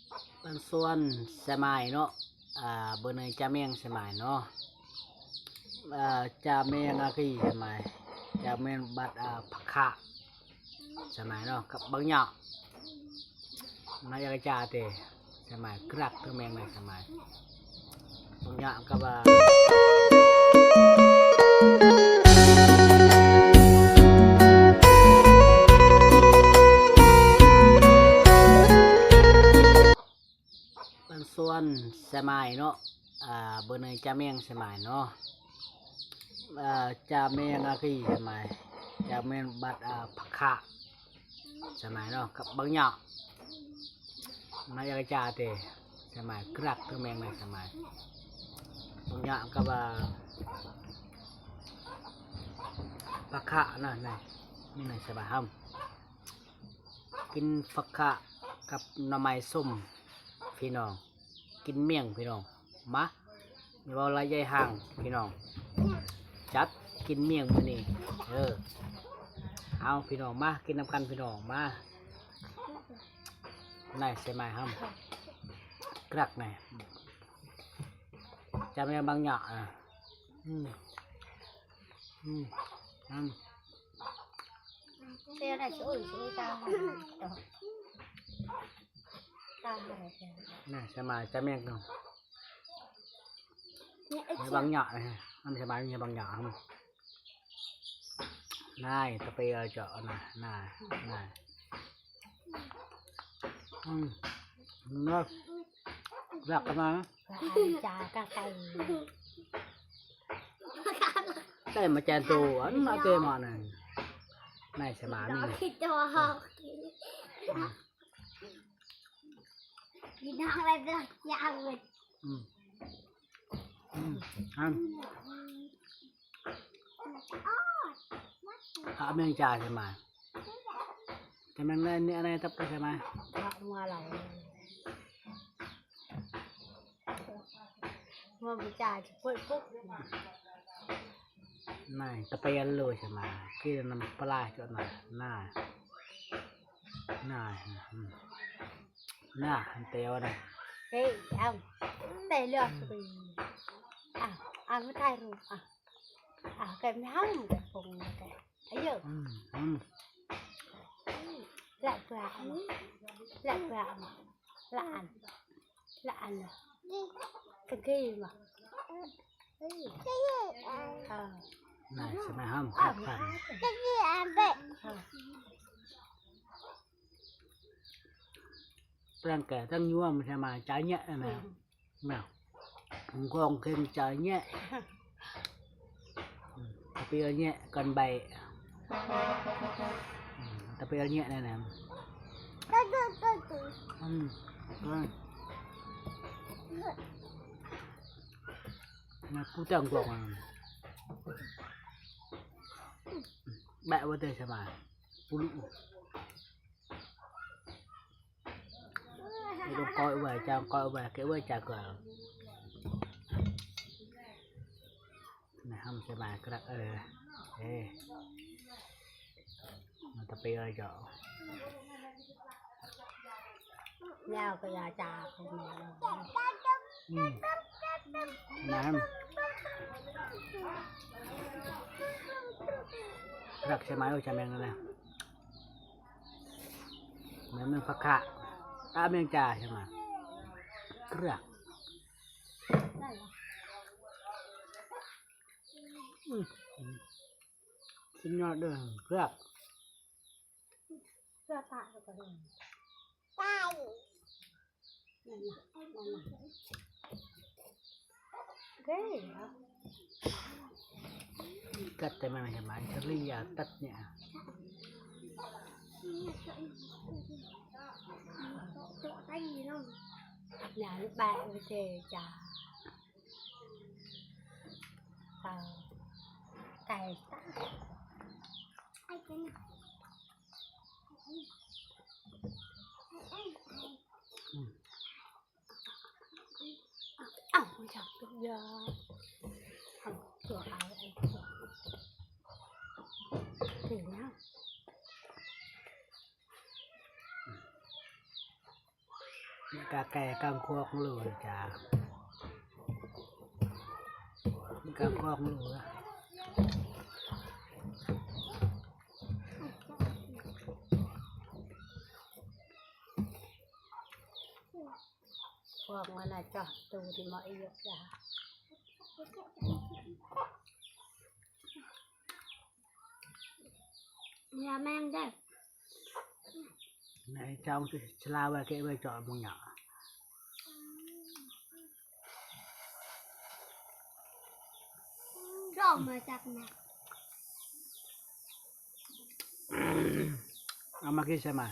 ເພິ່ນສວນສະໄໝເນາະ ອ່າ ເບິ່ງໃນຈາແມງສະໄໝເນາະ ອ່າ ຈາແມງອາຄີສະໄໝ ຈາແມງບັດ ອ່າ ຜັກຂະ ສະໄໝເນາະ ກັບບັກຫຍ້າ ມາຢາກຈາເຕ ສະໄໝກະລັກເຖິງແມງໃນສະໄໝ ບັກຫຍ້າກັບວ່າ ເພິ່ນສວນສະໄໝເນາະ ອ່າ ເບິ່ງໃນຈາແມງສະໄໝເນາະ ອ່າ ຈາແມງອາຄີສະໄໝ ຈາແມງບັດ ອ່າ ຜັກຂະ ສະໄໝເນາະ ກັບບັກຫຍ້າ ມາຢາກຈາເຕ ສະໄໝກະລັກເຖິງແມງໃນສະໄໝ ບັກຫຍ້າກັບວ່າ ຜັກຂະນະ ໃນ ໃນສະໄໝເຮົາ ກິນຜັກຂະກັບໜໍ່ໄມ້ສົ້ມພີ່ນ້ອງ ກິນໝ້ຽງພີ່ນ້ອງ ມາ ຢ່າເວົ້າຫຼາຍຢາຍຫ່າງພີ່ນ້ອງ ຈັດກິນໝ້ຽງມື້ນີ້ ເອີ ເອົາພີ່ນ້ອງມາກິນນຳກັນພີ່ນ້ອງ ມາ ໃນສະໄໝເຮົາ ກະລັກໃນ ຈາແມງບັກຫຍ້າ ອາ ອືມ ອືມ ອືມ ນະ ສະໄໝຈາແມງເນາະ ໃນບັກຫຍ້າ ນະ ມັນສະໄໝມີບັກຫຍ້າ ນາຍ ຕະເປເຈາະນະ ນາຍ ນາຍ ອືມ ເນາະ ຢາກກັນມາ ຈາກະໄກ່ ໄກ່ມາແຈນໂຕ ອັນມາເຕມານັ້ນ ນາຍ ສະບາຍມີ ພີ່ນ້ອງເລີຍ ຢາກເລີຍ ອືມ ອືມ ອືມ ອາ ແມງຈາໃຊ່ມາ ແຕ່ແມງໃນນີ້ ອັນໃນຕັບໃຊ່ມາ ເອົາມາລະ ເມື່ອບໍ່ຈ່າຍຊິເປີດປຸກ ນາຍ ຕະໄປອັນໂລຍໃສ່ມາ ກິນນຳປາຫຼາຈົນນາ ນາ ນາ ອືມ ນາ ເຕວະນະ ເອີ ເອົາ ເຕເລືອກ ອືມ ອາ ເອົາມາຖ່າຍຮູບ ອາ ອາ ແກມະຫາ ແກປົງ ອາ ເຢີ ອືມ ອືມ ລະເພື່ອ ລະເພື່ອ ລະອັນ ລະອັນ ກະກີນະ ເອີ ນາຍ ສະໄໝຫ້າມຄັກຄັນ ເອີ ແປງແກທັງຍວມ ສະໄໝຈາຍແຍະນະ ອືມ ນະ ຂອງເຄັງຈາຍແຍະ ອືມ ຕະເປຍແຍະກັນໃບ ອືມ ຕະເປຍແຍະນັ້ນນະ ອືມ ນະ ຜູ້ແຕ່ງພວກນັ້ນ ແບະວ່າແຕ່ສະບາຍ ປູລຸ ເຮັດກ້ອຍໄວ້ ຈາງກ້ອຍໄວ້ ເກັບໄວ້ຈາກກ່ອນ ນະ ຫ້າມສະບາຍກະດະ ເອີ ເອີ ມັນຕະເປຍເຈາະ ຍາວກະຍາຈາຂອງແມ່ ອືມ ນະ ລັກໃຊ່ໄໝ ໂອ້ຍ ຈາແມງນັ້ນນະ ແມ່ນ ແມ່ນຜັກຂະ ຕາແມງຈາໃຊ່ໄໝ ເກືອກ ອືມ ສຸດຍອດເດີ ເກືອກ ເກືອກປາກ ຕາຍ ນັ້ນນະ ນັ້ນນະ ເດ້ ກັດແຕ່ມັນໃຫ້ມັນສະລິຍາຕັດເນຍ ຢ່າແບະເຈຈາ ເອົາ ໄກ່ຕາຍ ອືມ ເອົາ ຢາກເປັນຢາ ເອົາຕົວເອົາ ເປັນຫຍັງ? ກະແກ່ກາງຄວກເລີຍຈ້າ ກາງຄວກເລີຍ ພວກມັນນະເຈາະຕູ້ທີ່ໝໍ້ອີກຈ້າ ຢ່າແມ່ງເດີ້ ໃນເຈົ້າສະລາວາເກະໄວ້ເຈາະມົງຫຍັງ ເຈາະມາຈາກນະ ເອົາມາກິນໃສ່ມາ.